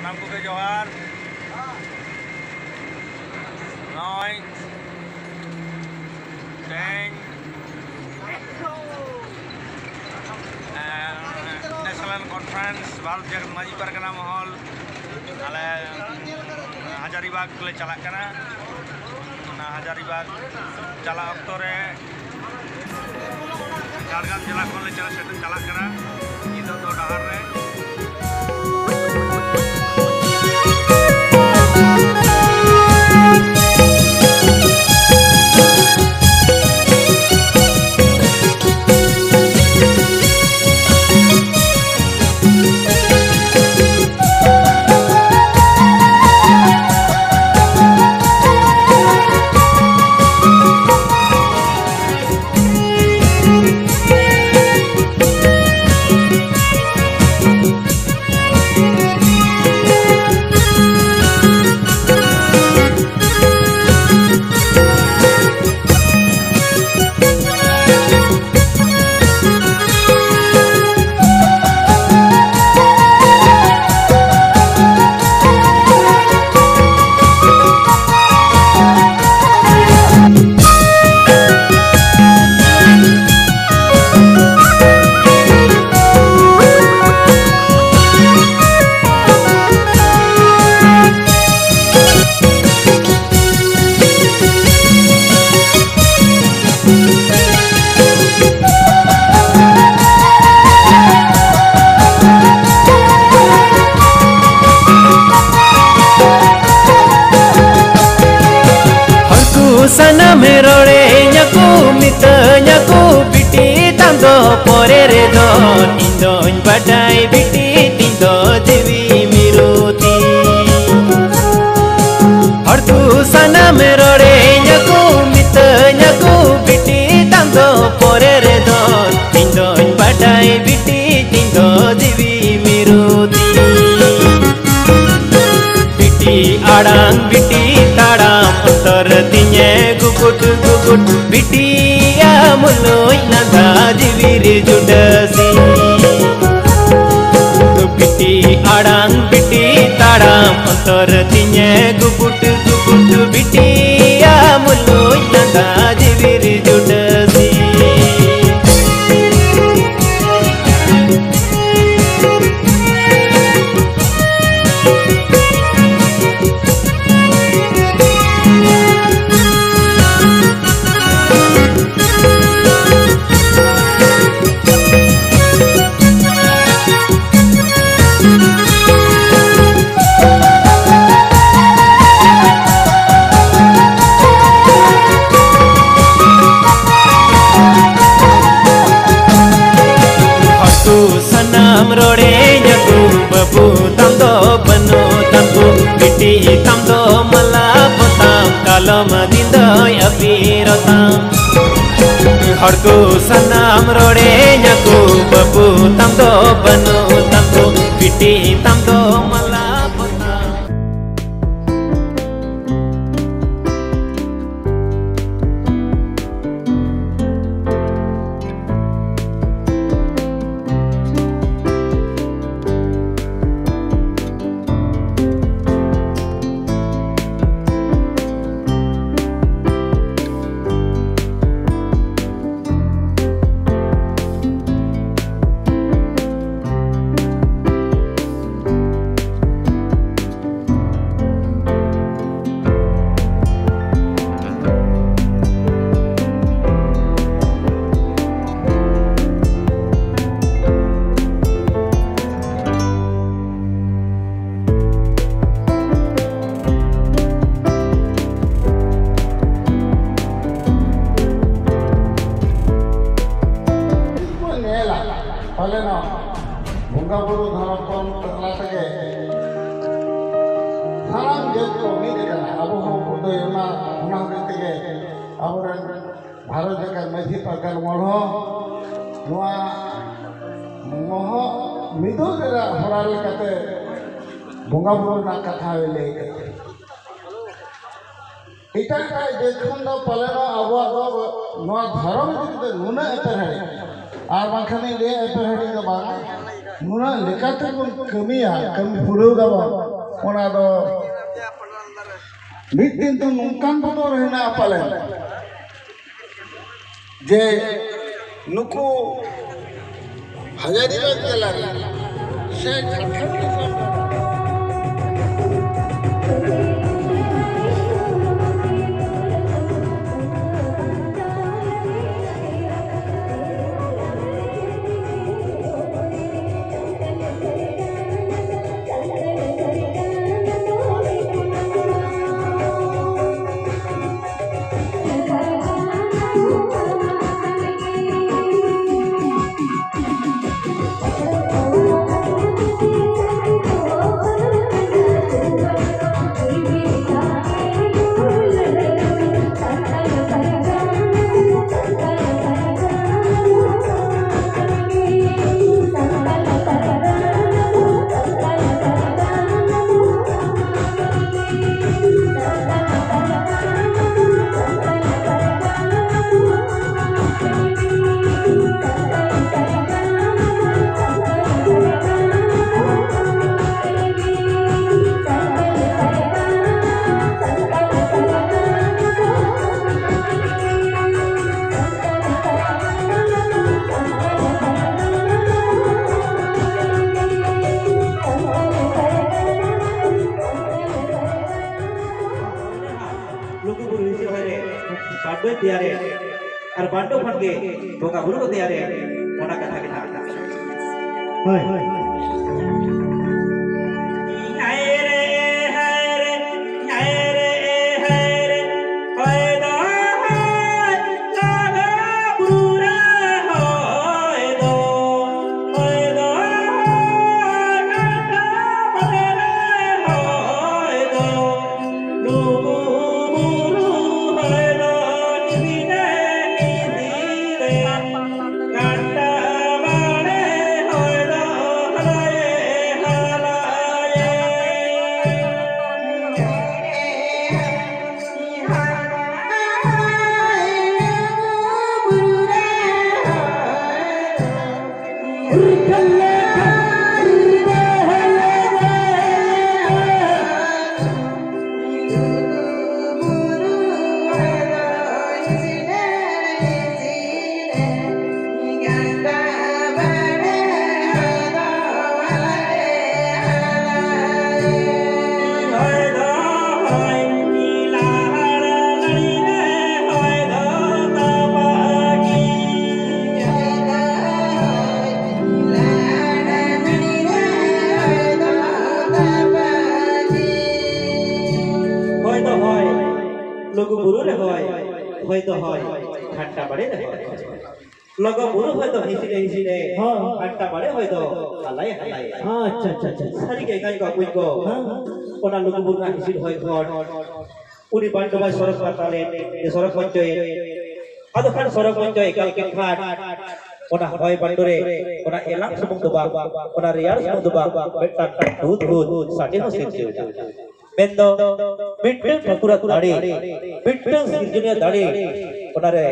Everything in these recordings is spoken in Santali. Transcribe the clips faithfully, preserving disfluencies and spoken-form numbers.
ᱥᱟᱱᱟᱢ ᱠᱚᱜᱮ ᱡᱚᱦᱟᱨ᱾ ᱱᱚᱜᱼᱚᱭ ᱛᱮᱦᱮᱧ ᱱᱮᱥᱱᱟᱞ ᱠᱚᱱᱯᱷᱟᱨᱮᱱᱥ ᱵᱷᱟᱨᱚᱛ ᱡᱟᱠᱟᱛ ᱢᱟᱹᱡᱷᱤ ᱯᱟᱨᱜᱟᱱᱟ ᱢᱚᱦᱚᱞ, ᱟᱞᱮ ᱦᱟᱡᱟᱨᱤᱵᱟᱜᱽ ᱞᱮ ᱪᱟᱞᱟᱜ ᱠᱟᱱᱟ᱾ ᱚᱱᱟ ᱦᱟᱡᱟᱨᱤᱵᱟᱜᱽ ᱪᱟᱞᱟᱜ ᱚᱠᱛᱚ ᱨᱮ ᱡᱷᱟᱲᱜᱨᱟᱢ ᱡᱮᱞᱟ ᱠᱷᱚᱱ ᱞᱮ ᱪᱟᱞᱟᱜ, ᱥᱮᱴᱮᱨ ᱪᱟᱞᱟᱜ ᱠᱟᱱᱟ᱾ ᱱᱤᱛᱚᱜ ᱫᱚ ᱰᱟᱦᱟᱨ ᱨᱮ ᱥᱟᱱᱟᱢ ᱨᱚᱲᱮᱧᱟᱠᱚ, ᱢᱤᱛᱟᱹᱧᱟᱠᱚ, ᱵᱤᱴᱤ ᱛᱟᱢ ᱫᱚ ᱯᱚᱨᱮ ᱨᱮᱫᱚ ᱤᱧ ᱫᱚᱧ ᱵᱟᱰᱟᱭ, ᱵᱤᱴᱤ ᱛᱤᱧ ᱫᱚ ᱡᱤᱣᱤ ᱢᱤᱨᱩ ᱛᱤᱧ᱾ ᱦᱚᱲ ᱠᱚ ᱥᱟᱱᱟᱢ ᱨᱚᱲᱮᱧᱟᱠᱚ, ᱢᱤᱛᱟᱹᱧᱟᱠᱚ, ᱵᱤᱴᱤ ᱛᱟᱢ ᱫᱚ ᱯᱚᱨᱮ ᱨᱮᱫᱚ ᱤᱧ ᱫᱚᱧ ᱵᱟᱰᱟᱭ, ᱵᱤᱴᱤ ᱛᱤᱧ ᱫᱚ ᱡᱤᱣᱤ ᱢᱤᱨᱩ ᱛᱤᱧ᱾ ᱵᱤᱴᱤ ᱟᱲᱟᱝ, ᱵᱤᱴᱤ ᱛᱟᱲᱟᱢ, ᱚᱱᱛᱚᱨ ᱛᱤᱧᱮ ᱜᱩᱜᱩᱴ ᱜᱩᱜᱩᱴ, ᱵᱤᱴᱤᱭᱟ ᱢᱩᱞᱩᱡ ᱱᱟᱫᱟ ᱡᱤᱣᱤ ᱨᱮ ᱡᱩᱰᱟᱹᱥᱤ᱾ ᱵᱤᱴᱤ ᱟᱲᱟᱝ, ᱵᱤᱴᱤ ᱦᱟᱲᱟᱢ ᱚᱱᱛᱚᱨ ᱛᱤᱧᱮ ᱜᱩᱵᱩᱴ ᱜᱩᱵᱩᱴ ᱵᱤᱴᱤᱭᱟ ᱢᱩᱞᱩᱡ ᱞᱟᱸᱫᱟ ᱡᱤᱣᱤᱨ ᱡᱩᱰᱟᱹᱥᱤ᱾ ᱦᱚᱲ ᱠᱚ ᱥᱟᱱᱟᱢ ᱨᱚᱲᱮᱧᱟ ᱠᱚ, ᱵᱟᱹᱵᱩ ᱛᱟᱢ ᱫᱚ ᱵᱟᱹᱱᱩᱜ ᱛᱟᱢ ᱠᱚ, ᱵᱤᱴᱤ ᱛᱟᱢ ᱫᱚ ᱢᱟᱞᱟ ᱯᱚᱛᱟᱢ, ᱠᱟᱞᱚᱢ ᱫᱤᱱ ᱫᱚᱭ ᱟᱹᱯᱤᱨᱚᱜ ᱛᱟᱢ᱾ ᱦᱚᱲ ᱠᱚ ᱥᱟᱱᱟᱢ ᱨᱚᱲᱮᱧᱟ ᱠᱚ, ᱵᱟᱹᱵᱩ ᱛᱟᱢ ᱫᱚ ᱵᱟᱹᱱᱩᱜ ᱛᱟᱢ ᱠᱚ, ᱵᱤᱴᱤ ᱛᱟᱢ ᱫᱚ ᱢᱟᱞᱟ ᱯᱚᱛᱟᱢ᱾ ᱵᱚᱱ ᱧᱮᱞᱟ, ᱯᱟᱞᱮᱱᱚᱜ ᱵᱚᱸᱜᱟ ᱵᱩᱨᱩ ᱫᱷᱚᱨᱚᱢ ᱠᱚᱨᱚᱢ ᱛᱟᱞᱟ ᱛᱮᱜᱮ ᱥᱟᱱᱟᱢ ᱡᱟᱹᱛ ᱠᱚ ᱢᱤᱫ ᱟᱠᱟᱱᱟ᱾ ᱟᱵᱚ ᱦᱚᱸ ᱵᱚᱱ ᱚᱱᱟ, ᱚᱱᱟ ᱦᱚᱛᱮᱡ ᱛᱮᱜᱮ ᱟᱵᱚᱨᱮᱱ ᱵᱷᱟᱨᱚᱛ ᱡᱟᱠᱟᱛ ᱢᱟᱹᱡᱷᱤ ᱯᱟᱨᱜᱟᱱ ᱢᱚᱦᱚᱞ ᱦᱚᱸ ᱱᱚᱣᱟ ᱢᱚᱦᱚᱜ ᱢᱤᱫᱚᱜ ᱨᱮᱱᱟᱜ ᱦᱚᱨᱟ ᱞᱮᱠᱟᱛᱮ ᱵᱚᱸᱜᱟ ᱵᱩᱨᱩ ᱨᱮᱱᱟᱜ ᱠᱟᱛᱷᱟ ᱞᱟᱹᱭ ᱠᱟᱫᱟ᱾ ᱮᱴᱟᱜ ᱮᱴᱟᱜ ᱡᱟᱹᱛ ᱠᱷᱚᱱ ᱫᱚ ᱯᱟᱞᱮᱱ ᱟᱵᱚᱣᱟᱜ ᱫᱚ ᱱᱚᱣᱟ ᱫᱷᱚᱨᱚᱢ ᱤᱫᱤ ᱠᱟᱛᱮ ᱱᱩᱱᱟᱹᱜ ᱮᱯᱮᱨᱦᱮᱸᱰᱮᱡ, ᱟᱨ ᱵᱟᱝᱠᱷᱟᱱ ᱤᱧ ᱞᱟᱹᱭᱟ ᱮᱯᱮᱨᱦᱮᱸᱰᱮᱡ ᱫᱚ ᱵᱟᱝ, ᱱᱩᱱᱟᱹᱜ ᱞᱮᱠᱟᱛᱮ ᱵᱚᱱ ᱠᱟᱹᱢᱤᱭᱟ, ᱠᱟᱹᱢᱤ ᱯᱩᱨᱟᱹᱣ ᱫᱟᱵᱚᱱ᱾ ᱚᱱᱟ ᱫᱚ ᱢᱤᱫ ᱫᱤᱱ ᱫᱚ ᱱᱚᱝᱠᱟᱱ ᱵᱚᱛᱚᱨ ᱦᱮᱱᱟᱜᱼᱟ ᱯᱟᱞᱮᱱ, ᱡᱮ ᱱᱩᱠᱩ ᱦᱟᱡᱟᱨᱤᱵᱟᱜᱽ ᱡᱮᱞᱟ ᱨᱮ ᱥᱮ ᱡᱷᱟᱲᱠᱷᱚᱸᱰ ᱫᱤᱥᱚᱢ ᱨᱮ ᱞᱩᱜᱩᱵᱩᱨᱩ ᱦᱤᱡᱩᱜ ᱦᱚᱨ ᱨᱮ ᱵᱟᱹᱰᱩᱭ ᱛᱮᱭᱟᱨᱮ ᱟᱨ ᱵᱟᱹᱰᱩ ᱠᱷᱚᱱ ᱜᱮ ᱵᱚᱸᱜᱟ ᱵᱩᱨᱩ ᱠᱚ ᱛᱮᱭᱟᱨᱮ, ᱚᱱᱟ ᱠᱟᱛᱷᱟ ᱜᱮ ᱱᱟᱦᱟᱜ᱾ ᱦᱳᱭ᱾ ᱦᱚᱭ ᱫᱚ ᱦᱚᱭ, ᱞᱩᱜᱩ ᱵᱩᱨᱩ ᱨᱮ ᱦᱚᱭ, ᱦᱚᱭ ᱫᱚ ᱦᱚᱭ, ᱜᱷᱟᱱᱴᱟ ᱵᱟᱲᱮ ᱨᱮ ᱦᱚᱭ᱾ ᱞᱚᱜᱚ ᱵᱩᱨᱩ ᱦᱚᱭ ᱫᱚ ᱦᱤᱥᱤᱫ ᱮ ᱦᱤᱥᱤᱫ ᱮ, ᱦᱚᱸ᱾ ᱜᱷᱟᱱᱴᱟ ᱵᱟᱲᱮ ᱦᱚᱭ ᱫᱚ ᱦᱟᱞᱟᱭ ᱦᱟᱞᱟᱭ᱾ ᱦᱮᱸ, ᱟᱪᱪᱷᱟ, ᱟᱪᱪᱷᱟ, ᱟᱪᱪᱷᱟ᱾ ᱥᱟᱹᱨᱤ ᱜᱮ ᱜᱟᱭ ᱠᱚ ᱠᱩᱡ ᱠᱚ, ᱦᱮᱸ᱾ ᱚᱱᱟ ᱞᱩᱜᱩ ᱵᱩᱨᱩ ᱨᱮᱱᱟᱜ ᱦᱤᱥᱤᱫ ᱦᱚᱭ ᱠᱷᱚᱱ ᱩᱱᱤ ᱵᱟᱱᱰᱚᱵᱟᱭ ᱥᱚᱨᱚᱜ ᱯᱟᱛᱟ ᱞᱮᱱ, ᱥᱚᱨᱚᱜ ᱢᱚᱧᱪᱚᱭ᱾ ᱟᱫᱚ ᱠᱷᱟᱱ ᱥᱚᱨᱚᱜ ᱢᱚᱧᱪᱚᱭ ᱮᱠᱟᱞ ᱠᱮᱫ ᱠᱷᱟᱱ, ᱚᱱᱟ ᱦᱚᱭ ᱵᱟᱱᱰᱚ ᱨᱮ, ᱚᱱᱟ ᱮᱞᱟᱝ ᱥᱩᱢᱩᱝ ᱫᱚ ᱵᱟᱝ, ᱚᱱᱟ ᱨᱮᱭᱟᱲ ᱥᱩᱢᱩᱝ ᱫᱚ ᱵᱟᱝ, ᱢᱤᱫᱴᱟᱝ ᱦᱩᱫ ᱦᱩᱫ ᱥᱟᱰᱮ ᱦᱚᱸ ᱥᱤᱨᱡᱟᱹᱣ ᱮᱱᱟ᱾ ᱢᱮᱱᱫᱚ ᱢᱤᱫᱴᱟᱝ ᱴᱷᱟᱹᱠᱩᱨᱟᱜ ᱫᱟᱲᱮ, ᱢᱤᱫᱴᱟᱝ ᱥᱤᱨᱡᱚᱱᱤᱭᱟᱹ ᱫᱟᱲᱮ, ᱚᱱᱟᱨᱮ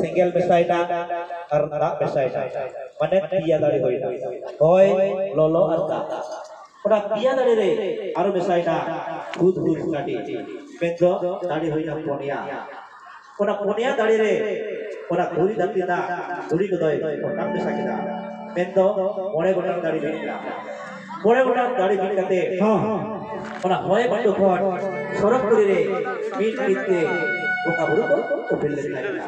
ᱥᱮᱸᱜᱮᱞ ᱢᱮᱥᱟᱭᱮᱱᱟ ᱟᱨ ᱫᱟᱜ ᱢᱮᱥᱟᱭᱮᱱᱟ, ᱢᱟᱱᱮ ᱯᱮᱭᱟ ᱫᱟᱲᱮ ᱦᱩᱭᱱᱟ, ᱦᱚᱭ, ᱞᱚᱞᱚ ᱟᱨ ᱫᱟᱜ᱾ ᱚᱱᱟ ᱯᱮᱭᱟ ᱫᱟᱲᱮ ᱨᱮ ᱟᱨᱚ ᱢᱮᱥᱟᱭᱮᱱᱟ ᱦᱩᱫ ᱦᱩᱫ ᱥᱟᱰᱮ, ᱢᱮᱱᱫᱚ ᱫᱟᱲᱮ ᱦᱩᱭᱱᱟ ᱯᱩᱱᱭᱟ᱾ ᱚᱱᱟ ᱯᱩᱱᱭᱟ ᱫᱟᱲᱮ ᱨᱮ ᱚᱱᱟ ᱫᱷᱩᱲᱤ ᱫᱷᱟᱹᱨᱛᱤ ᱨᱮᱱᱟᱜ ᱫᱷᱩᱲᱤ ᱠᱚᱫᱚᱭ ᱚᱴᱟᱝ ᱢᱮᱥᱟ ᱠᱮᱫᱟ᱾ ᱢᱮᱱᱫᱚ ᱢᱚᱬᱮ ᱜᱚᱴᱟᱝ ᱫᱟᱲᱮ ᱢᱤᱫ ᱮᱱᱟ᱾ ᱢᱚᱬᱮ ᱜᱚᱴᱟᱝ ᱫᱟᱲᱮ ᱢᱤᱫ ᱠᱟᱛᱮ ᱦᱚᱸ᱾ ᱚᱱᱟ ᱦᱚᱭ ᱵᱟᱹᱴᱩ ᱠᱷᱚᱱ ᱥᱚᱨᱚᱜᱽ ᱯᱩᱨᱤ ᱨᱮ ᱢᱤᱫ ᱢᱤᱫ ᱛᱮ ᱵᱚᱸᱜᱟ ᱵᱩᱨᱩ ᱠᱚ ᱩᱯᱮᱞ ᱞᱮᱱ ᱛᱟᱦᱮᱸᱱᱟ᱾